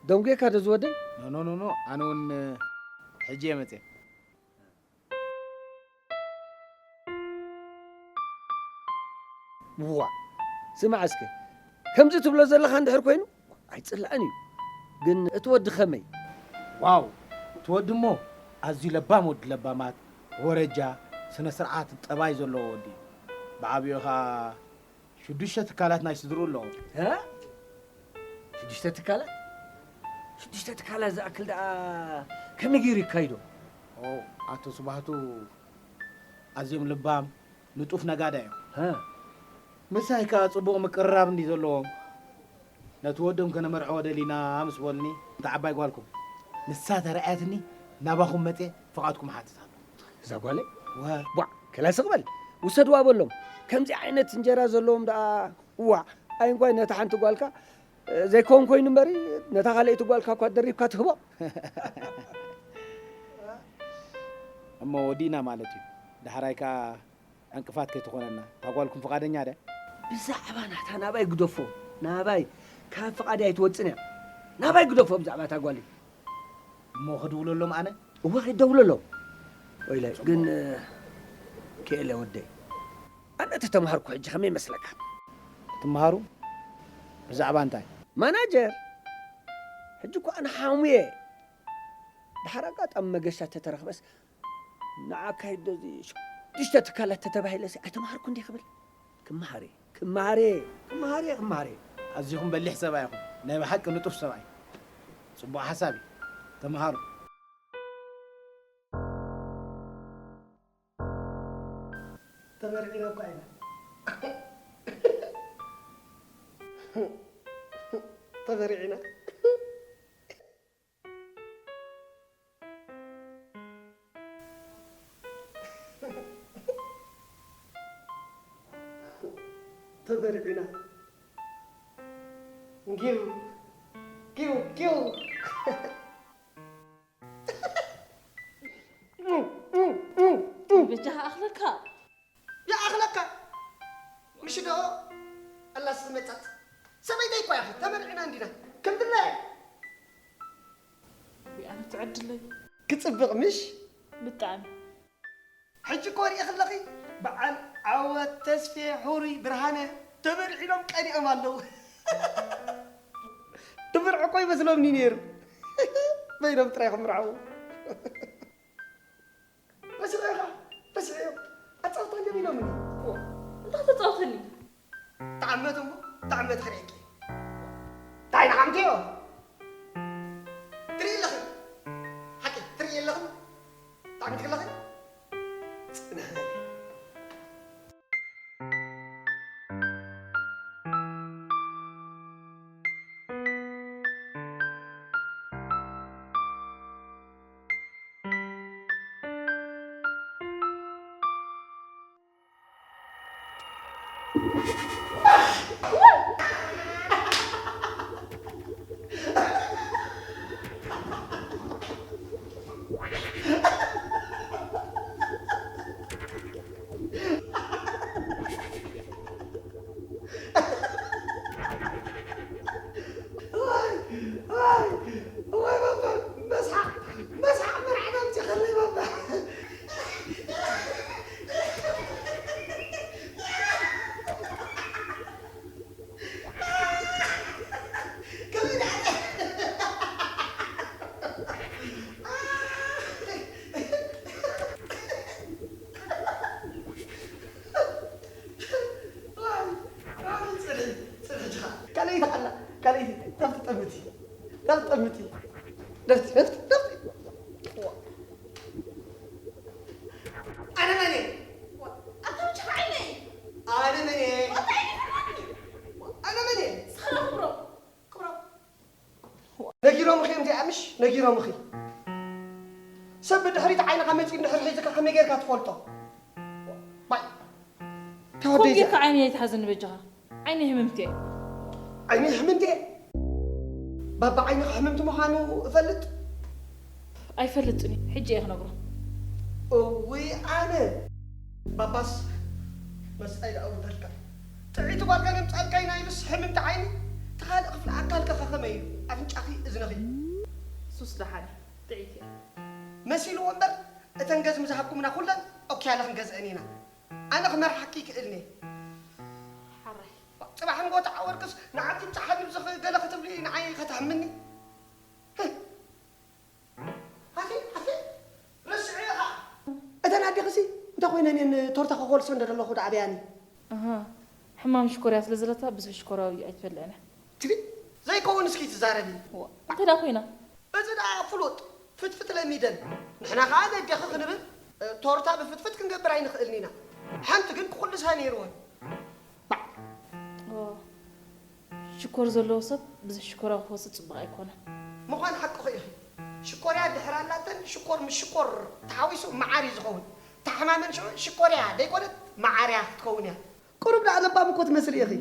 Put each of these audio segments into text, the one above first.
ደንጉየካ ዶ ዝወደይ? ኖ ኖ ኖ፣ ኣነ እውን ሕጂ እየ መፅየ። ዋ፣ ስማዕ እስከ፣ ከምዚ ትብሎ ዘለኻ እንድሕር ኮይኑ ኣይፅላእን እዩ። ግን እቲ ወዲ ከመይ? ዋው፣ እቲ ወዲ እሞ ኣዝዩ ለባም ወዲ ለባማት፣ ወረጃ፣ ስነ ስርዓት፣ ጠባይ ዘለዎ ወዲ እዩ። ብዓብዮ ኸዓ ሽዱሽተ ትካላት ናይ ስድርኡ ኣለዎ። እ? ሽዱሽተ ትካላት? ሽዱሽተ ትካላት ዝኣክል ደኣ ከመይ ገይሩ ይካይዶ? ኦ፣ ኣቶ ስባህቱ ኣዝዮም ልባም፣ ንጡፍ ነጋዳይ እዮም። እ? ምሳይ ከኣ ጽቡቕ ምቅርራብ እንዲ ዘለዎም። ነቲ ወዶም ከነመርዕዎ ደሊና ምስ በሉኒ፣ እታ ዓባይ ጓልኩም ንሳ ተረኣየትኒ፣ ናባኹም መጽየ ፍቓድኩም እሓትት ኣለኹ። እዛ ጓለይ? ወ- ቧዕ፣ ከላስ ቕበል፣ ውሰድዋ በሎም። ከምዚ ዓይነት እንጀራ ዘለዎም ደኣ፣ ዋዕ፣ ኣይ እንኳይ ነታ ሓንቲ ጓልካ፣ እ፣ ዘይከውን ኮይኑ እምበሪ፣ ነታ ካልኣይቲ ጓልካ እኳ ደሪብካ ትህቦ። እሞ ወዲእና ማለት እዩ። ዳሕራይ ከኣ ዕንቅፋት ከይትኾነና። እታ ጓልኩም ፍቓደኛ ድያ? ብዛዕባ ናታ ናባይ ግደፎ፣ ናባይ ካብ ፍቓደይ ኣይትወጽን እያ። ናባይ ግደፎ ብዛዕባ እታ ጓለይ። እሞ ክድውለሎም ኣነ? እወ ክደውለሎም። ወይለ ግን ክእለ ወደይ፣ ኣነ ተተምሃርኩ ሕጂ ከመይ ይመስለካ? ትምሃሩ? ብዛዕባ እንታይ? ማናጀር። ሕጂ እኮ ኣነ ሓሙየ። ድሓር ኣጋጣሚ መገሻ ተተረኽበስ ንዓካ ይደዚ ሽዱሽተ ትካላት ተተባሂለሲ ኣይተምሃርኩ እንዴ ክብል? ክመሃር እየ፣ ክመሃር እየ፣ ክመሃር እየ፣ ክመሃር እየ። ኣዚኹም በሊሕ ሰብኣይ ኢኹም። ናይ ብሓቂ ንጡፍ ሰብኣይ። ጽቡቕ ሓሳብ እዩ። ተምሃሩ። ተመርዒና እኳ ኢና። ተመርዒና። ተበርዒና። ጊው ጊው ጊው። በጃኻ ኣኽለካ። ይኣኽለካ። ምሽ ዶ ኣላስ ዝመጻት ሰበይተይ እኳ ኢኺ። ተመርዒና እንዲና። ከምድላ እያ። ወይ ኣነ ትዕድለይ። ክጽብቕ ምሽ? ብጣዕሚ። ሕጂ እኮ ሪኢኺ ኣለኺ፣ በዓል ዓወት፣ ተስፌ፣ ሕሩይ፣ ብርሃነ ተመርዒኖም ቀኒኦም ኣለዉ። ድምርዒ እኮ ይመስሎምኒ ነይሩ። በይኖም ጥራይ ክምርዓዉ። ረሲዐኻ፣ ረሲዐዮም። ኣጻውታ እንዲዮም ኢሎምኒ። እንታይ ተጻውተኒ? ተዓመት እሞ፣ ተዓመት ክርእየኪ። እንታይ ንዓምትዮ? ትርኢ ኣለኺ። ሓቂ፣ ትርኢ ኣለኺ። ብጣዕሚ ትግለኺ። ጽንሕ በሊ። ካልኣይቲ ኣላ፣ ካልኣይቲ ናብቲ ጠምቲ፣ ናብቲ ጠምቲ፣ ናብቲ፣ ናብቲ፣ ናብቲ። ኣነ መን እየ? ኣታ ብቻ ዓይነይ። ኣነ መን እየ? ኣታ ዓይነይ። ኣነ መን እየ? ሰላም ብሮ። ክብሮም። ነጊሮምኺ እዮም እዚኣ ምሽ? ነጊሮምኺ። ሰብ ብድሕሪት ዓይንኻ መፂኡ እንድሕር ሒዙካ ከመይ ጌርካ ትፈልጦ? ባይ። እንታይ ወደይ እዚኣ? ጌርካ ዓይነይ ኣይትሓዘኒ በጃኻ። ዓይነይ ህምምቲ እየ። ዓይነይ ሕምምቲ እየ? ባባ ዓይንኻ ሕምምቲ ምዃኑ እፈልጥ? ኣይፈልጥን እየ። ሕጂ እየ ክነግሮ። እውይ ኣነ። ባባስ መስጣይ ደኣ ውደልካ። ጥዕይቲ ጓልካ ነምጻልካ ኢና ኢሉስ ሕምምቲ ዓይኒ? እቲ ካልእ ክፍሊ ኣካልከ ከ ከመይ እዩ? ኣፍንጫኺ፣ እዝንኺ? ሱስ ደሓን እዩ። ጥዒት እያ። መሲልዎ እምበር፣ እተን ገዝሚ ዝሃብኩምና ኩለን ኦክያለ ክንገዝአን ኢና። ኣነ ክመርሓኪ ይክእልኒ። ሓራይ። ጽባሕ ንጎ ተዓወርክስ ንዓዲ ምጻሓኒ ብዝኽ ገለ ክትብሊ ንዓይ ከተሕምኒ? ኣፌ፣ ኣፌ፣ ረስዐ ኢኻ። እተን ኣዴኽሲ እንታይ ኮይነን እየን ቶርታ ከኾልሶ እንደ ዘለኹ ደኣ ኣብያኒ? ኣሃ፣ ሕማም ሽኮርያ ስለ ዘለታ ብዙሕ ሽኮራዊ ኣይትበልዕን እያ። ትሪ፣ ዘይከውን እስኪ ትዛረቢ። ዋ፣ እንታይ ደኣ ኮይና? እዚ ደኣ ፍሉጥ፣ ፍትፍት ለሚደን። ንሕና ከኣ ነዴኺ ክንብል፣ እ፣ ቶርታ ብፍትፍት ክንገብር ኣይንኽእልን ኢና። ሓንቲ ግን ክኹልሳ ነይርወን። ባዕ። ኦ፣ ሽኮር ዘለዎ ሰብ ብዙሕ ሽኮርያ ክወስድ ጽቡቕ ኣይኮነን። ምዃን ሓቅኺ ኢኺ። ሽኮርያ ድሕር ኣላተን ሽኮር ምስ ሽኮር ተሓዊሱ መዓር እዩ ዝኸውን። እታ ሕማመን ሽዑ ሽኮርያ ደይኮነት መዓርያ ክትከውን እያ። ቁሩብ ደኣ ለባም እኮ ትመስሊ ኢኺ።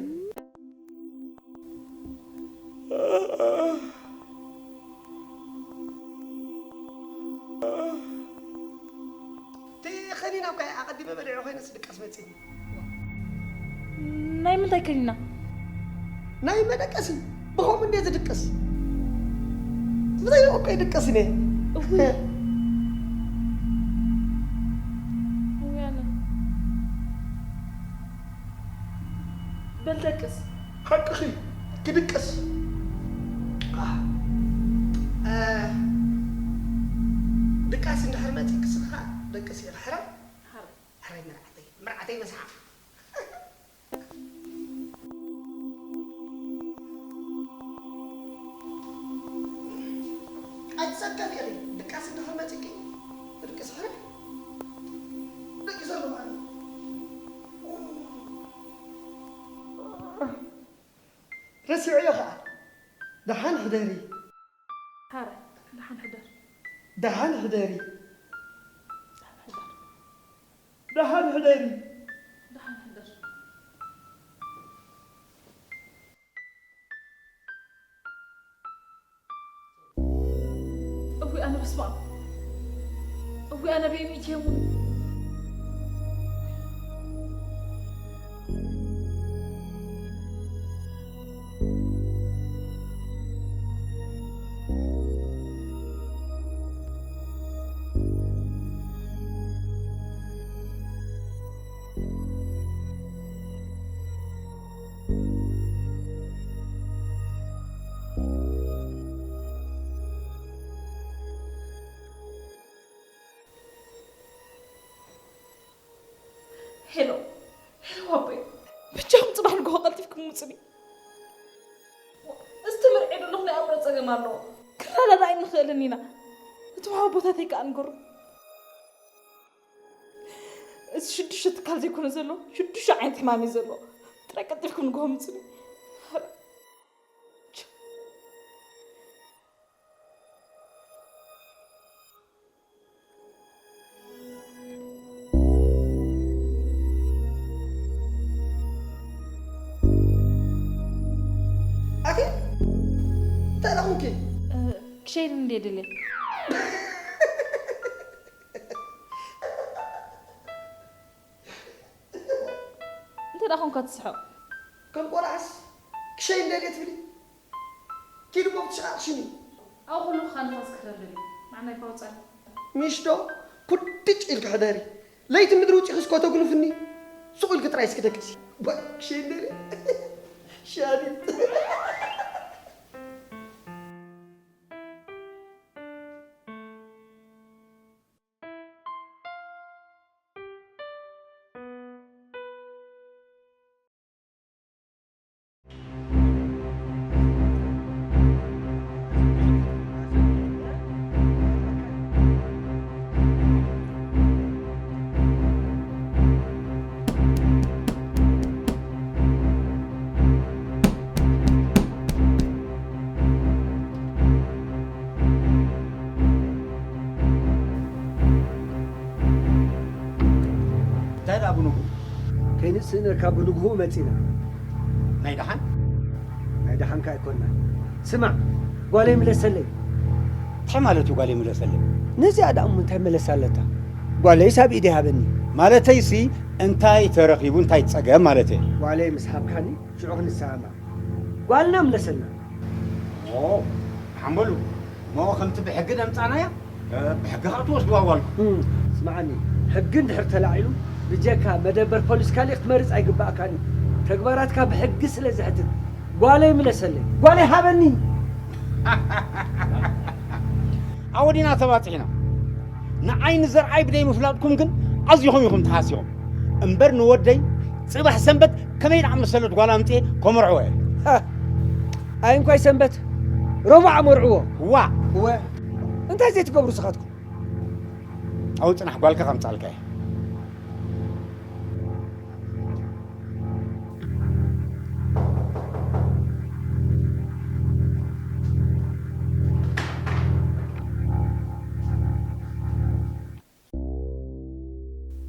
እቲ ኸኒና እኮ ኣቐዲመ በሊዐ ኮይነስ ድቃስ መጺኒ። ናይ ምንታይ ከኒና? ናይ መደቀሲ። ብኸምኡ እንዴ ዝድቅስ? ብዘይ እኮ ይድቅስ እኔ። እውይ። እውይ ኣነ። በል ደቅስ። ሓቅኺ፣ ክድቅስ። ኣህ፣ እ፣ ድቃስ እንድሕር መጺእክስ ኸኣ ደቅስ ኢኺ። ሕራይ? ሕራይ። ሕራይ መርዓተይ፣ መርዓተይ መስሓቕ። ኣይትሰከፊ ኢኺ፣ ድቃስ እንድሕር መጺእኪ፣ ትድቅሲ ሕራይ። ደቂሰ ኣለኹ ኣነ። ረሲዐዮ ኸኣ። ደሓን ሕደሪ። ሓራይ፣ ደሓን ሕደር። ደሓን ሕደሪ። ደሓን ሕደር። ደሓን ሕደሪ። ደሓን ሕደር። እውይ ኣነ በስመ ኣብ። እውይ ኣነ ብኢሚት የሙን። ሄሎ፣ ሄሎ ኣቦይ፣ በጃኹም ጽባሕ ንግሆ ቀልጢፍኩም ምጹኒ። እዚ ትምርዒ ዘለኹ ናይ ኣእምሮ ጸገም ኣለዎ። ክንረዳዳእ ኣይንኽእልን ኢና። እቲ ወሃቢ ቦታተይ ከኣ ንገሮ። እዚ ሽዱሽተ ትካል ዘይኮነ ዘሎ፣ ሽዱሽተ ዓይነት ሕማም እዩ ዘሎ። ጥራይ ቀልጢፍኩም ንግሆ ምጹኒ። ኣቲ እንታይ ደኹምኪ? እ፣ ክሸይድ እንዴ ድልየ? እንታይ ደኣ ኾንካ ትስሕቕ? ከም ቆልዓስ ክሸይ እንዴ ድየ ትብሊ? ኪዱ እሞ ክትሸቓቕሽኒ። ኣብ ኩሉ ኸኣ ንፋስ ክረፍድ እዩ። ንዓና ኣይፋውጻን። ምሽ ዶ? ኩድጭ ኢልኪ ሕደሪ። ለይቲ ምድሪ ውጺእኺ እስከ ተጉንፍኒ። ሱቕ ኢልኪ ጥራይ እስኪ ደቅሲ። ባ፣ ክሸይ እንዴ ድየ? ሻዲት። እንታይ ደኣ ብንግሁ? ከይንስእነካ ብንግሁ መጺና። ናይ ደሓን? ናይ ደሓንካ ኣይኮንና። ስማዕ፣ ጓለይ ምለሰለይ። እንታይ ማለት እዩ ጓለይ ምለሰለይ? ነዚኣ ደኣ እሞ እንታይ መለሳ ኣለታ? ጓለይስ ኣብ ኢደይ ሃበኒ። ማለተይሲ እንታይ ተረኺቡ፣ እንታይ ጸገም ማለተይ? ጓለይ ምስ ሃብካኒ ሽዑ ክንሰማማዕ። ጓልና ምለሰልና። ኦ ሓምበሉ፣ እሞ ከምቲ ብሕጊ ደምፃናያ ብሕጊ ከዓ ትወስድዋ ጓልኩም። እም፣ ስምዓኒ፣ ሕጊ እንድሕር ተላዒሉ ብጀካ መደበር ፖሊስ ካሊእ ክትመርፅ ኣይግባእካን እዩ። ተግባራትካ ብሕጊ ስለ ዘሕትት ጓለይ ምለሰለይ፣ ጓለይ ሃበኒ። ኣወዲና ተባፂሕና። ንዓይ ንዘርኣይ ብደይ ምፍላጥኩም ግን ኣዚኹም ኢኹም ተሃሲኹም። እምበር ንወደይ ፅባሕ ሰንበት ከመይ ደኣ መሰለት ጓል ኣምፅኤ ከመርዕዎ እየ። ኣይ እንኳይ ሰንበት ረቡዕ ኣመርዕዎ። ዋ እወ እንታይ ዘይትገብሩ ስኻትኩም? ኣብኡ ፅናሕ ጓልካ ከምፃልካ እየ።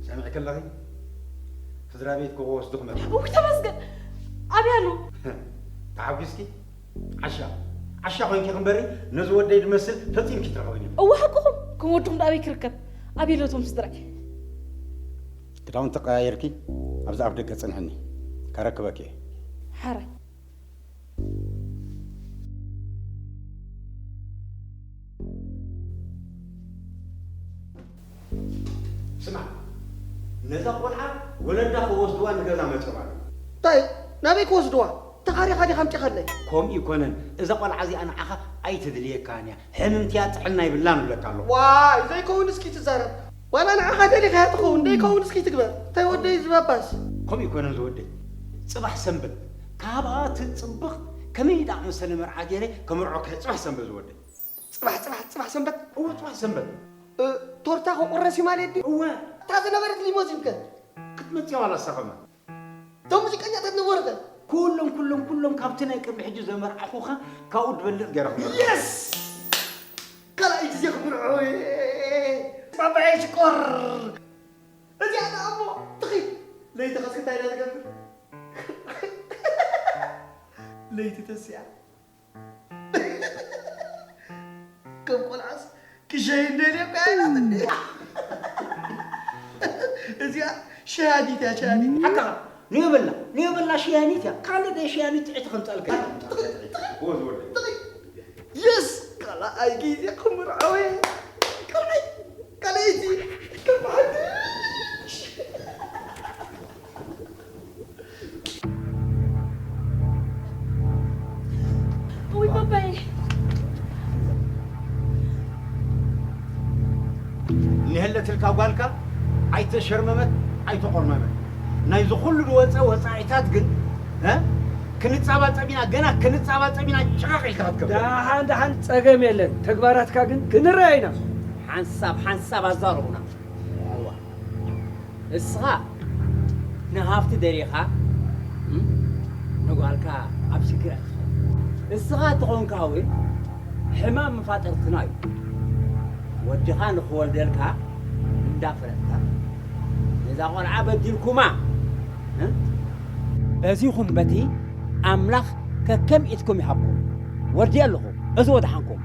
ሰሚዕኪ ኣለኺ? ስድራ ቤት ክወስድኹም እዮም። ውይ ተመስገን። ኣበይ ኣሎ? ተሓጒስኪ? ዓሻ ዓሻ ኮይንኪ ክንበሪ ነዚ ወደይ ዝመስል ፈፂምኪ ትረኸብኒ። እወ ሓቅኹም። ከም ወድኹም ዶ ኣበይ ክርከብ? ኣበይ ኣለቶም ስድራይ? ክዳውንቲ ቀያየርኪ ኣብዚ ኣብ ደገ ፅንሕኒ፣ ከረክበኪ እየ። ሓራይ። ስማዕ፣ ነዛ ቆልዓ ወለዳ ክወስድዋ ንገዛ መፅኦም ኣለዉ። እንታይ ናበይ ክወስድዋ? ተኻሪኻ ዲኻ ኣምፂኻለይ? ከምኡ ይኮነን፣ እዛ ቆልዓ እዚኣ ንዓኻ ኣይትድልየካን እያ። ሕምምቲ እያ፣ ጥዕና ይብላን እብለካ ኣለኹ። ዋይ ዘይከውን እስኪ ትዛረብ። ዋላ ንዓኻ ደሊኻያ ትኸውን፣ ዘይከውን እስኪ ትግበር። እንታይ ወደይ ዝበባስ? ከምኡ ይኮነን ዝወደይ፣ ፅባሕ ሰንበት ካብኣ ትፅብቕ። ከመይ ደኣ መሰለ መርዓ ገይረ ከመርዖካ እየ ፅባሕ ሰንበት ዝወደይ። ፅባሕ ፅባሕ ፅባሕ ሰንበት። እወ ፅባሕ ሰንበት። እ፣ ቶርታ ክቑረስ እዩ ማለት ድዩ? እወ። እታ ዝነበረት ሊሞዚን ከ? ክትመፅእ ዋላ ሳኸማ። እቶም ሙዚቀኛታት ነበሩ ከ? ኩሎም ኩሎም ኩሎም ካብቲ ናይ ቅድሚ ሕጂ ዘመርዓኹኻ ካብኡ ዝበልፅ ገይረ ክመርዖ። የስ! ካልኣይ ግዜ ክምርዖ እየ። ባባየ ሽኮር። እዚኣ ደኣ እሞ ትኺድ። ለይቲ ኸስ እንታይ ኢና ዝገብር? ለይቲ ተሲኣ። ከም ቆልዓስ ክሸይን ደልየ እኮ እያ ኢላትኒ። እዚኣ ሸያኒት እያ ሸያኒት። ሓቃ ንዮ በላ ንዮ በላ ሸያኒት እያ። ካልእ ናይ ሸያኒት ትዕቲ ከምፃልካ። የስ ካልኣይ ግዜ ክምርዓወ ካልኣይ ካልኣይቲ ከም ሓድሽ ውይ ባባዬ። እኒሀለትልካ ጓልካ ኣይተሸርመመት ኣይተቆርመመት። ናይዚ ኩሉ ዝወፀ ወፃኢታት ግን እ? ክንፃባፀብ ኢና፣ ገና ክንፃባፀብ ኢና፣ ጭቓቕ ኢልካ ክትከብር። ደሓን ደሓን ፀገም የለን። ተግባራትካ ግን ክንረኣ ኢና። ሓንሳብ ሓንሳብ ኣዛረቡና። እዋ እስኻ ንሃፍቲ ደሊኻ ንጓልካ ኣብ ሽግር ኣትኻ። እስኻ ተኾንካ እውን ሕማም መፋጠርትና እዩ። ወድኻ ንኽወልደልካ እንዳፈለጥካ ነዛ ቆልዓ በዲልኩማ። በዚኹም በቲ ኣምላኽ ከከም ኢድኩም ይሃብኩም። ወዲ ኣለኹ እዚ ወድሓንኩም።